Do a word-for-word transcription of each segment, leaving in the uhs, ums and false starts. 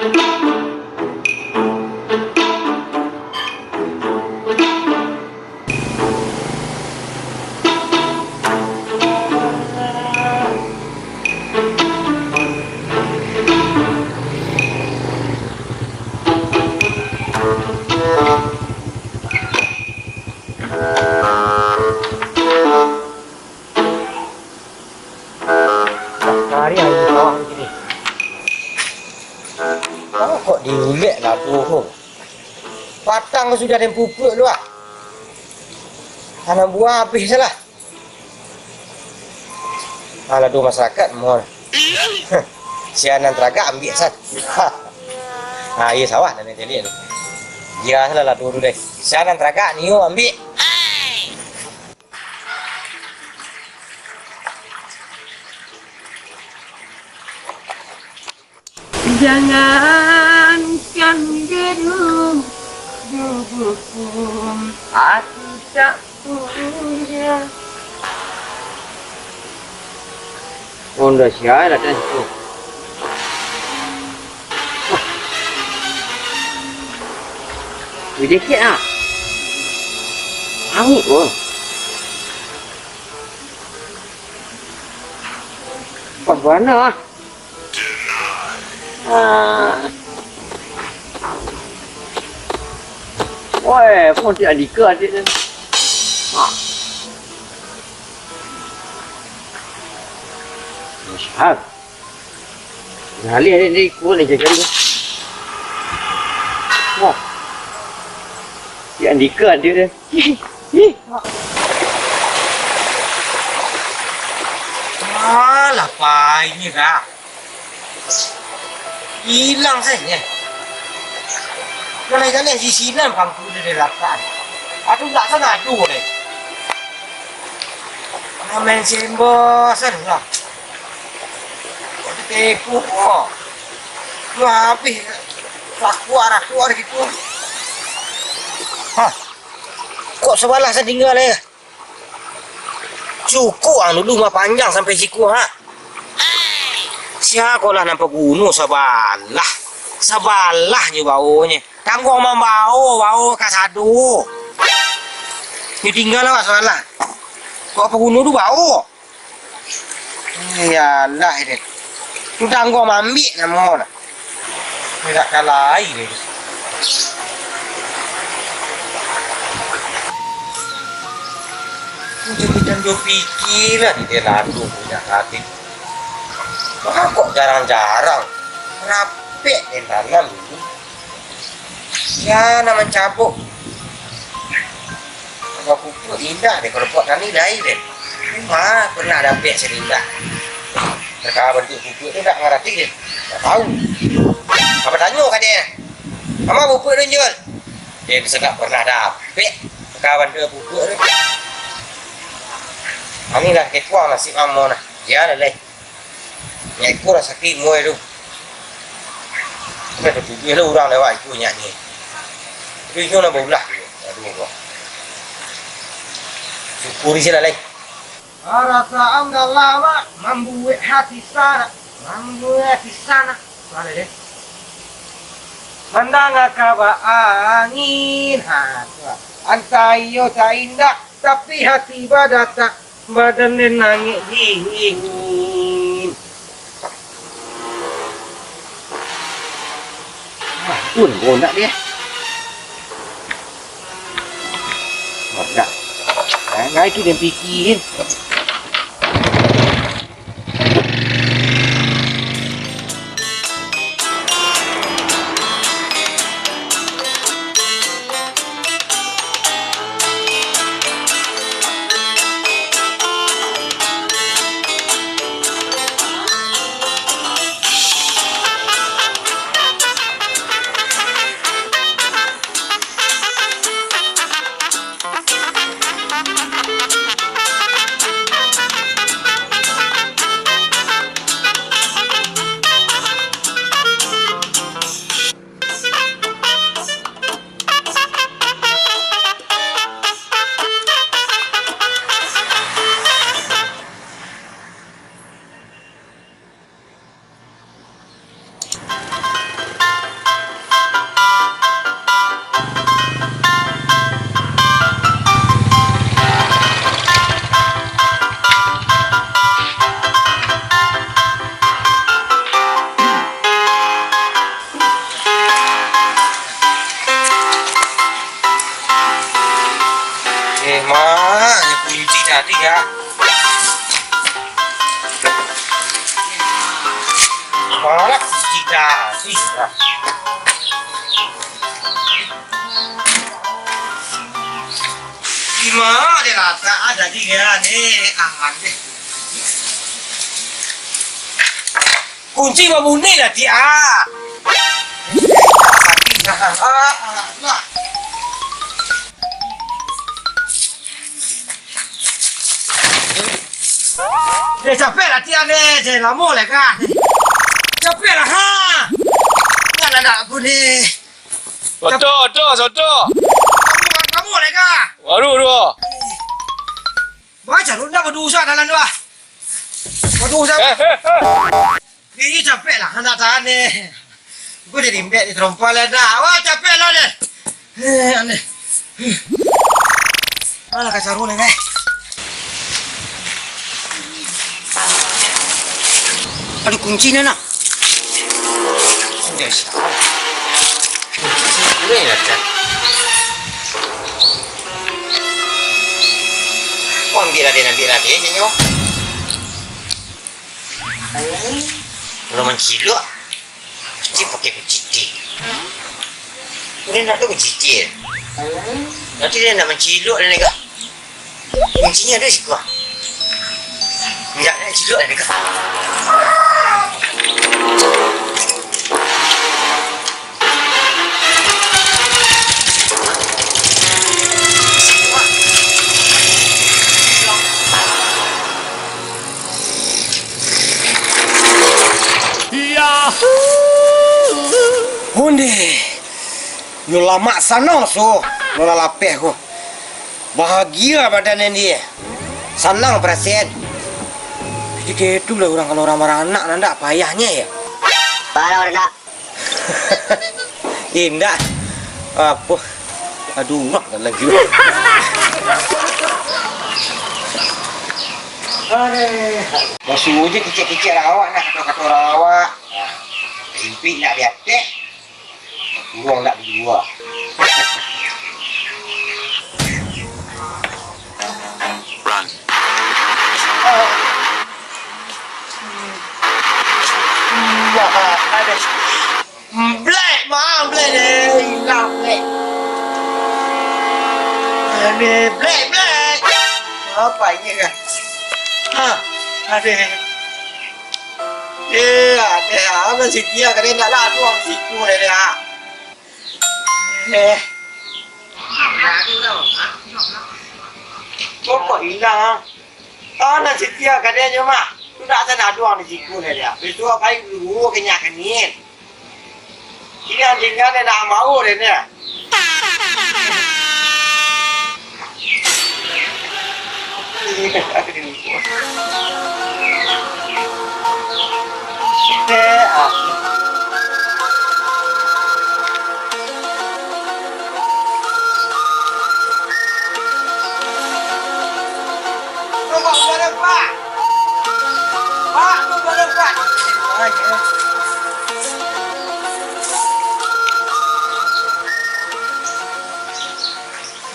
Hari hari di sawah begini. Tahu kok diulek lah tu. Patang sudah den pupuk tu ah. Tanam buah habis lah. Ah, lado masyarakat mohon. Sia nan taragak ambiak san. Ah, iyo sawah nan tadi tu. Iyo salah lado tu deh. Sia nan taragak nio ambiak. Jangankan gedung, tubuh pun aku tak punya. Honda sia datang situ. Wah. Wih, dekek ah. Angin pun. Pas bana ah. Ah. Woi, pun ti andika adik ni. Ah. Masyarakat. Ngalih adik ni, ikut ni jaga dia. Wah. Ti andika adik ni. Alah, painyo dah. Ilang sajo. Kalau ikan ni sisinan pangku dia dilakukan. Aduh, tak sana aduh deh. Main sembosan lah. Kok ditipu kok. Lu habis. Rakuak-rakuak gitu. Hah. Kok sabalah satinggal eh? Cukuik ang dulu mah panjang sampai siko, ha. Sia ko lah nan paguno sabalah. Sabalah nyo baonyo. Tangguang mambao, bao kasado. Nyo tingga lah sabalah. Kok paguno tu bao. Iyolah, ini. Tu tangguang mambik namo lah. Tidak kalah air ni. Macam-macam jo pikir lah di dia lalu punya hati. Mangko jarang-jarang rapek di dalam ini. Ya, nak mancabuk. Kalau pupuk indak deh, kalau buat kami lain deh. Cuma pernah dapek selindak. Perkara bentuk pupuk tu tak ngerti deh. Tak tahu. Apa tanyo ka dia? Ama pupuk tu, Jul? Dia bisa tak pernah dapek perkara bentuk pupuk tu. Kami lah kekuang nasib amo nah. Ya lah, leh. Nyo iko rasaki muai tu. Sampai tatujuah lah urang lewat iko nyak ni. Tapi inyo lah baulah tu. Aduh, Allah. Syukuri silah, lai. Parasaan dah lama mambuek hati sanak. Mambuek hati sanak. Mana deh? Mandanga kaba angin. Ha, tu lah. Antah iyo tak indak, tapi hati badatak. Badan den nangek dingin. Ah, pun bondak dia. Bondak. Ngai tu den pikirin. Tiga. Malah tiga, tiga. Di ma dilatak ado tiga ni? Aman deh. Kunci babunyi lah, Ti, ah. Ah, ah, ah. Eh, capek lah, Ti, ah, ni. Jangan lamo lah, kan. Capek lah, ha. Kan anak aku ni. Soto, soto, soto. Kamu, kamu lah, kan. Waduh, dua. Baca lu ndak badusa dalam tu, ah. Badusa. Eh, eh, eh. Ini capek lah, nak tahan ni. Gue jadi imbek di terompa lah dah. Wah, capek lah ni. Eh, aneh. Alah, kacau ni, eh. Aduh, kuncinya, nak. Udah, siapa? Ini lah, Cak. Kau ambil lah dia, ambil lah dia, nyo. Kalau mancilok, mesti pakai kucitik. Ini nak tu kucitik. Nanti dia nak mancilok dan lega. Kuncinya ada di situ, ah. Indak nak cilok lah deka. Onde, nyo lamak sanang so, nyo lah lapeh ko. Bahagia badan nan dia. Sanang parasaan. Jadi kaya tu lah urang, kalau urang baranak, ndak payahnyo, yo? Parah, urang nak. Indak. Apo? Aduh, urang dah lagi. Aduh. Basuo je kicik-kicik awak nah, kato-kato urang awak. Nah, rimpi nak di ateh. Uang nak berdua. Run. Black, ma, black deh, hilang black. Ini black, black. Apa ini kan? Ha, ada. Eh, ada. Apa sih dia? Kadang nak lah, aduh, siku deh, deh. Eh. Kok, kok hilang, ah? Ah, nan setia ka dia nyo mah. Tu dak asa nak aduang di siku dia, dia. Besok pai guru kenyah kangin. Ini anjingnya dia nak mau dia ni.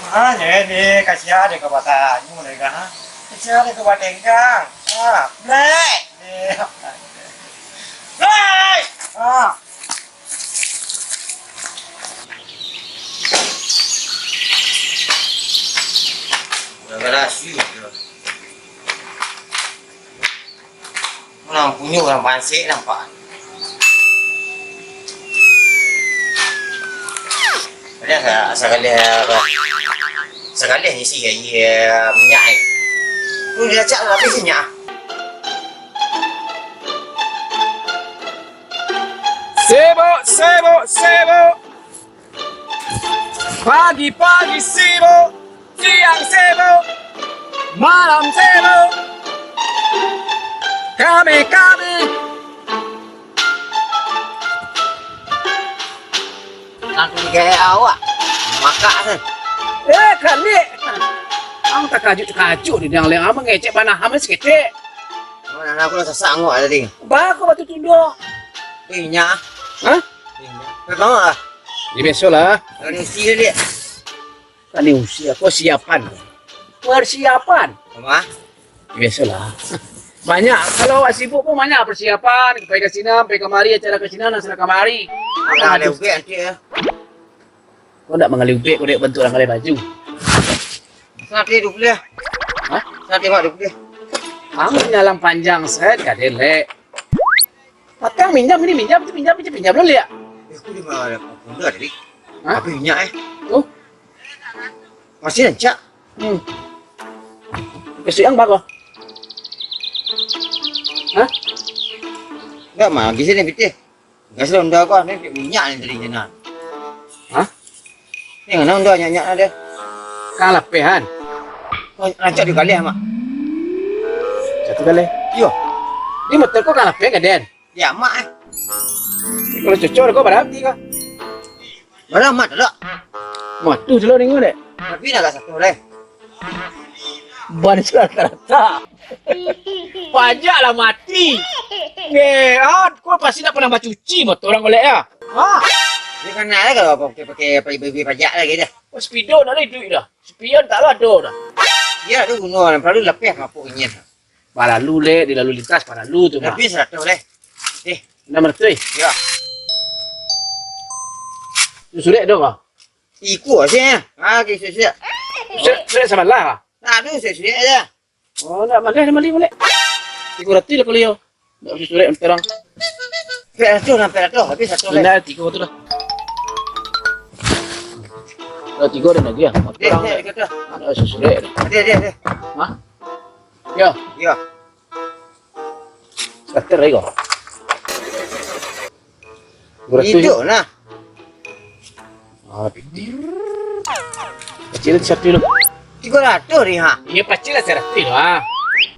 Ah, nyo ni, kasian dek ka batanyo dek ka, ha? Kasian dek ka batenggang. Ah, blek. Blek. Ah. Udah berhasil. Urang punyo urang pansek nampak. Ada sa-, sakali, sakali isi aia minyak ai. Tu dia cak habis minyak. Sibuk, sibuk, sibuk. Pagi-pagi sibuk, siang sibuk, malam sibuk. Kami, kami. Langsung digaya awak. Makak tu. Eh, kali. Ang takajut-takajut di dalam leng. Ang mangecek bana, ang saketek. Mana aku lah sasak angok tadi. Ba, aku batu tunduk. Eh, minyak ah. Hah? Minyak. Pertama ah. Ya, biasolah. Kalau isi dia. Tadi usia, kau siapan. Persiapan. Apa? Biasolah. Banyak. Kalau awak sibuk pun banyak persiapan. Pai ka sinan, pai kamari, acara ka sinan, acara kamari. Alah, lewek nanti ya. Kau ndak mangalih ubek, kau dek bantuak urang galeh baju. Sangat dia dua puluh. Hah? Sangat dia dua puluh. Ang nyalang panjang set, kaden lek. Patang minjam, ini minjam, itu minjam, itu minjam lo liak. Eh, aku di mana ada pun dah tadi. Hah? Habis minyak eh. Tuh. Masih rancak. Hmm. Besok yang bagus. Hah? Enggak mah, di sini pitih. Gas lah Honda kau, ni minyak ni tadi jenan. Hah? Ni mana Honda nyak-nyak ada? Kang lapehan. Oh, rancak di galeh, Mak. Satu galeh. Yo. Di motor kau kang lapehan ka den? Ya, Mak eh. Kalau cocok kau berarti kau. Bara amat tu, Dok? Matuh tu lah ringo dek. Tapi nak agak satu deh. Ban sudah rata-rata. Pajak lah mati. Nge, ah, kau pasti tak pernah bacuci motor orang golek ya? Ah. Dia kan nak lah kalau pakai pakai pakai beli pajak lagi dah. Oh, speedo nak lah duit dah. Spion tak lah ada dah. Ya tu guna, perlu lapeh apa ingin. Paralu lek, di lalu lintas paralu tu mah. Tapi seratus leh. Eh. Enam ratus eh? Ya. Tu surek dah kah? Iku aja ya. Ah, ke surek. Surek, surek sabalah kah? Nah, tu surek-surek aja. Oh, nak makan mali balik. Tiga ratus lah kalau yo. Nak surek terang. Empat ratus lah, empat ratus. Habis satu leh. Indah tiga tu lah. Dah tiga dah lagi ya. Dia, dia, dia kata. Nak surek. Dia, dia, dia. Hah? Ya. Ya. Starter lagi kau. Dua ratus. Hidup lah. Ah, piti. Kecil satu dulu. Tiga ratus ni ha. Iya pacil lah seratus dulu ah.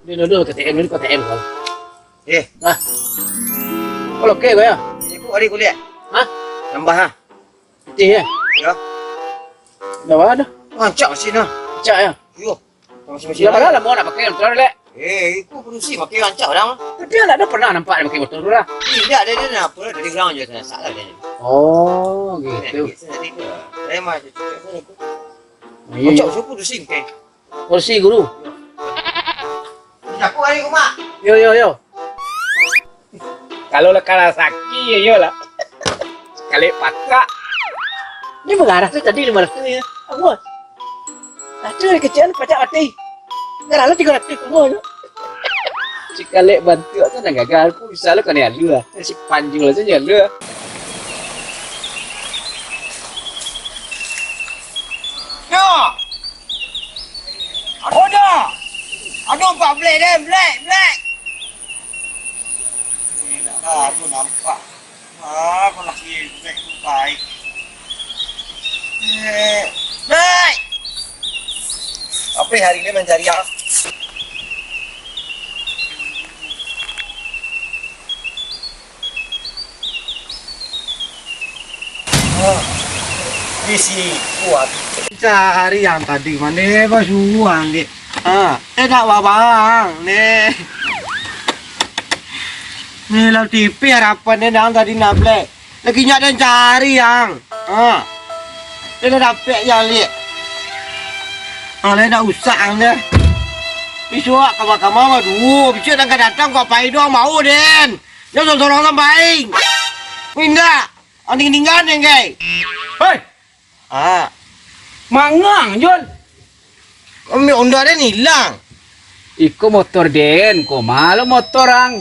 Dia dulu K T M dulu K T M kau. Eh. Nah. Kalau oke kau ya. Ibu hari kuliah. Hah? Tambah ha. Piti ya. Ya. Dah ada. Rancak masih nah. Rancak ya. Yo. Masih-masih. Lah, lah, mau nak pakai motor lek. Eh, itu produksi pakai rancak orang. Tapi anak dah pernah nampak dia pakai motor tu lah. Tidak ada dia nak apa dari orang je salah dia. Oh, gitu. Saya mah cakap sana tu. Iya. Rancak siapa produksi pakai? Kursi guru. Siapa hari rumah? Yo yo yo. Kalau lah kalah saki, yo, yo lah. Kalek patak. Ni mengarah tu tadi lima ratus ya. Awas. Ada yang kecil pacak mati. Garah lah tiga ratus semua tu. Cikalek bantuak tu nak gagal pun bisa lah kena alu lah. Si panjul aja ni alu lah. Yo. Aduh dah. Aduh pak black deh, black, black. Aduh nampak. Ah, kalau si black tu baik. Eh, black. Apa hari ni mencari ah? Ah, di siku habis. Cari yang tadi mana basuang dek. Ah, eh tak babang ni. Ni lah T V harapan dia yang tadi nak black. Lagi nyak dan cari yang. Ha. Dia dah dapek yang liek. Ha, dia dah usah ang deh. Bisuak kama-kama mah duo. Bisuak dah ka datang kau pai doang mau den. Nyo sorang-sorang sampai. Indak. Ang tinggal-tinggal den kai. Hei. Ah. Mangang, Jol. Ambiak Honda den ilang. Iko motor den, ko ma lo motor ang.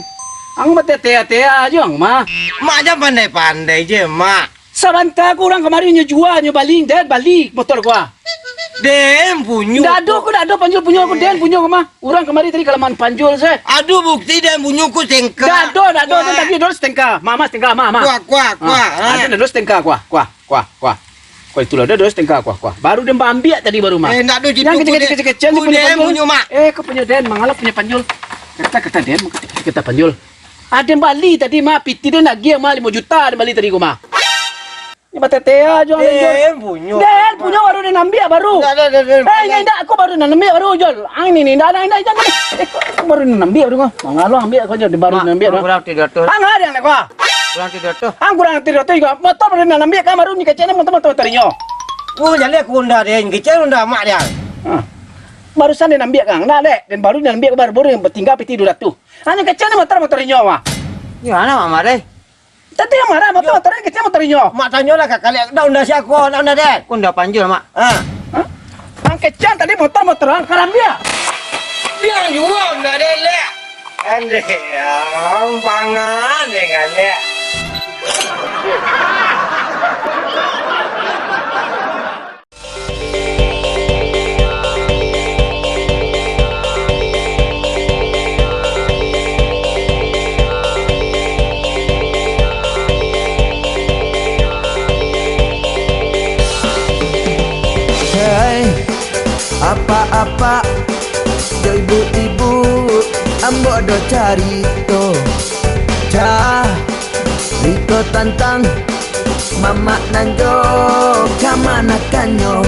Ang batea-tea jo ang mah. Mak jan pandai-pandai je, Mak. Sabanta ko urang kamari nyo jua, nyo bali, den bali motor ko ah. Den punyo. Ndak ado ko, ndak ado panjul punyo ko, den punyo ko mah. Urang kamari tadi kalamaan panjul se. Ado bukti den punyo ko setengka. Ndak ado, ndak ado, den tadi ado setengka. Mama setengka, mama. Kuah, kuah, kuah. Ah, ado, ado setengka, kuah, kuah. Kuah, kuah. Kuah itulah, dah, dah, setengah kuah, kuah. Baru dia ambiak tadi baru mah. Eh, ndak ada. Yang kecil-kecil, kecil, punya panjul. Mak. Eh, kau punya den, mangalah punya panjul. Kata, kata den, kata, kata panjul. Ada yang bali tadi mah, piti dia nak giang mah lima juta ada bali tadi kau mah. Ini mata tea jual. Den punya. Den punya baru dia ambiak baru. Dah, dah, dah, dah. Eh, ini dah aku baru nak ambiak baru jual. Ah, ini ni dah, dah, dah, dah. Eh, kau baru nak ambiak baru kau. Mangalah ambiak kau je, dia baru nak ambiak baru. Kurang tiga ratus. Ah, nggak ada yang nak kau. Kurang tiga ratus. Ang kurang tiga ratus juga. Motor pada nak ambiak kan baru ni kecil ni motor-motor terinyo. Oh, jadi aku Honda dia, yang kecil Honda mak dia. Ha. Barusan den ambiak kan, ndak, Dek? Den baru den ambiak baru-baru, den batingga pitih duo ratuih. Hanyo kecek ni motor, motor inyo, mah. Yo, anak Mak Mareh. Tadi nan marah motor, motor inyo kecek, motor inyo. Mak tanyolah ka kaliak, ndak Honda sia ko, ndak Honda den? Ko Honda Panjul, Mak. Ha. Hah? Nan kecek tadi motor, motor ang karambia. Biang juo Honda den, Lek. Andeh, ang pangan dengan, Lek. Hei, apak-apak, jo ibu-ibu, ambo ado carito. Carito tantang mamak nan jo kamanakannyo.